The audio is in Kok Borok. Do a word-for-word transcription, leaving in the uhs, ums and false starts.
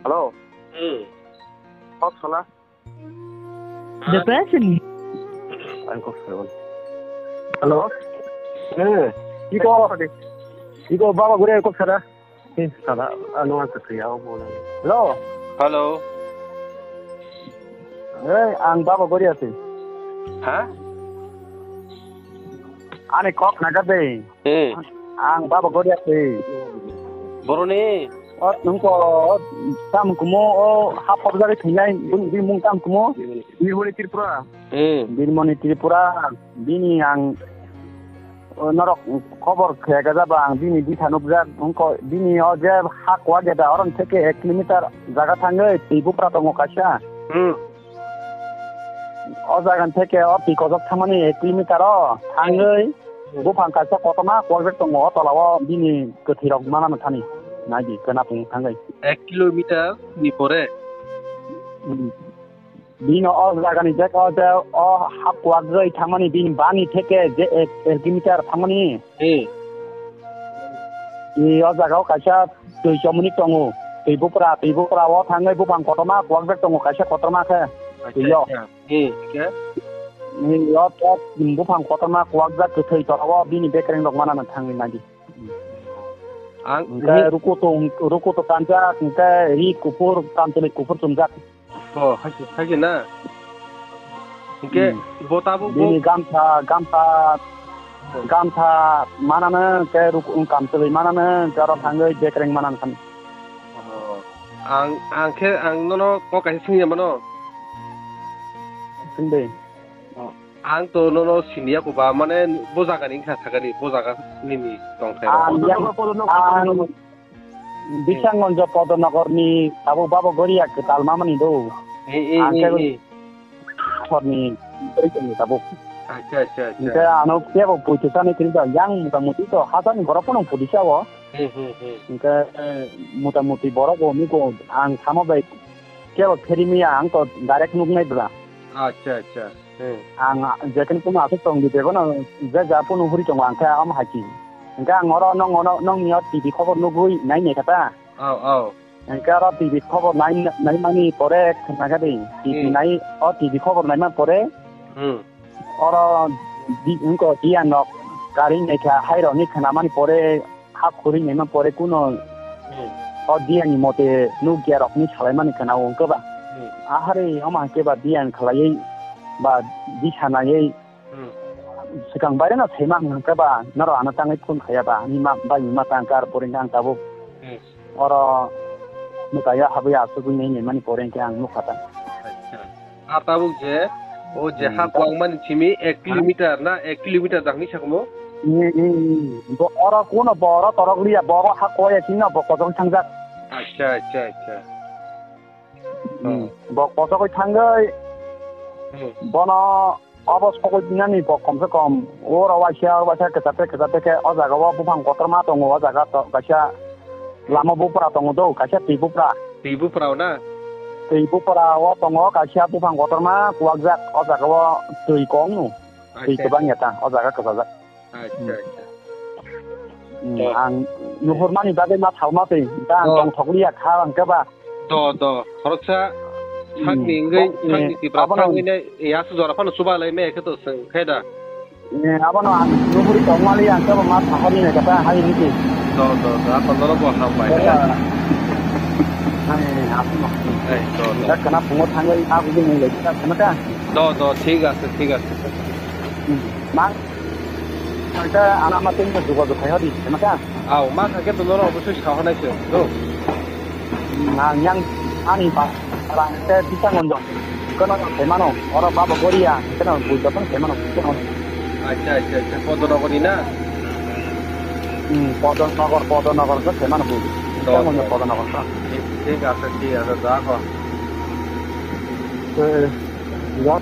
Hello. Hmm. Kok sala? The person. Ang kok sala. Hello. Eh, iko, iko baba gure kok sala. Eh, sala, ano ang kok sala. Hello. Hello. Eh, ang baba guri ase. Ha? Ani kok naga de. Hmm. Ang baba gori ase. Boroni? O, nungko, o, tam kumo, o, hap hap jagwi thwinai, bini, bini mung tam kumo? Birmoni Tripura. Hmm. Birmoni Tripura, bini ang, o, norok khobor khega jaba ang bini bitha nukjak, nungko, bini o je ha kuwa geda, oron theke ek kilometer jaga thangwi twi bupra tongo kaisa. Hmm. O jaga theke o twi kojok thangmani ek kilometer o thangwi, hmm, buphang kaisa kotorma kwlbek tongo, o tola o bini kwthwi rok manano thani. Naidi, kena tong thangwi. Ek kilometer ni pore? Hmm. Bini o jaga ni je o je o hap kwlbek thangmani bini bani theke je ek, ek kilometer thangmani. Hmm. I o jaga o kaisa twi chomoni tongo. Twi bupra, twi bupra o thangwi buphang kotorma kwlbek tongo kaisa kotorma khe. Acha, twi o. Acha. Hmm, hingke? Ni yot, yot, buphang kotorma kwlwkjak kwthwi torao bini bekereng rok manana thangwi nadi. Ang, hingke rukutu, rukutu kanjak, hingke ri kuphur, kamchwlwi kuphur chumjak. Oh, haike, haike na? Hingke, hmm, bo tabuk bo bini gamsa, gamsa, gamsa manana, hingke ruku, kamchwlwi manana, hingke aro thangwi bekereng manana thani. Oh. Ang, ang khe, ang nono kok kaisa swngya mano. Swngdi. Oh. Ang to nono siniya ko ba, mane bo jaga ni wngkha sakani, bo jaga nini tongthai rok. Ang yang, ang Bisanggonjo Podonogorni tabuk babo goria kwtal mamani do. Eh, eh, ang eh, khe eh. Horni tabuk. Acha, acha, acha. Hingke ano kebo puitu sani tini to yang mota muti to hasani borok pono pudisa o. Hmm, hmm, hmm. Hingke, eh, mota muti borok bo nugo ang samo bai kebo pheri miya ang to direct nuk nai bwla. Acha, acha. Hmm. Ang jekheno pono aswk tong di bebono je ja pono huri tongo ang khe omo hai si. Hingke ang oro nong ono nongni o T V khobor nugui nai nai kha ta. Au, au. Hingke oro T V khobor nai, naimani pore khna kha di. T V hmm nai, o T V khobor naimani pore. Hmm. Oro di, wngko diyan nok karing naikha, hairokni khnamani pore, ha khuri naima pore kuno hmm o diyan ni mote nukya rokni salaimani khna wngkha ba. Hmm. Ahari omo hwnkhe ba diyan khlaiwi ba disa naiwi hmm swkang baireno saima hwnkha ba norok ano tangwi phone khaiya ba, ani ma bai ma tang kar pore ang tabuk hmm oro mwtaio habwi asugwi naimani pore hwnkhe ang nukha ta. Acha. A tabuk je, o je hmm ha kwlangmani simi ek kilometer na ek kilometer da hwnwi sakmo? Hmm, hmm, hmm. Bo oro kuno bo oro torok liya, bo oro ha kwlaiya sino bo kochok thangjak. Acha, acha, acha. Hmm. Oh. Bo kochokgwi thangwi hmm bono obo sogwi nani bo komse kom oro waisa waisa kwchate kwchate khe o jaga o buphang kotorma tongo, o jaga to kaisa lama bupra tongo do, kaisa twi bupra. Twi bupra o na? Twi bupra o tongo kaisa buphang kotorma kuwakjak, o jaga o twi kong no. Twi acha, kwbang acha ya ta, o jaga kwchajak. Acha, hmm acha. Hmm, to ang nuhurmani bagwi ma thalma twi, ta ang oh tongthok liya kha ang khe ba. Do, do. Khoroksa hmm sakni wngwi, bo-, sakni eh, tipra abono thangwi nai, eh, aswk jora phano chuba lai maya khe to chwng khe da. Eh, abono ang nuguri tongmani ang khe bo ma thahorni nai kata hai niki. Do, do, do. Apan norok bo hambai. Eh, eh, abono. Eh, do, do. Dak kana pungo thangwi a bujui nai lai kata khana ka. Do, do. Thik ase, thik ase. Hmm. Ma, ang khe ana ma tengmo jogajog khai hodi, khana ka. Au, ma kha khe to norok obosoi sa hwnai se, do. Ang yang ani ba rang te bisang on jong. Kono sai mano, oro babo goria, kono bui jotong sai mano. Acha, acha, acha, Podonogor ni na? Hmm, Podonogor, Podonogor ko sai mano bui. Do, bisang on jong do. Podonogor ko. Thik, thik ase, thik ase, ja ko. Eh, ya.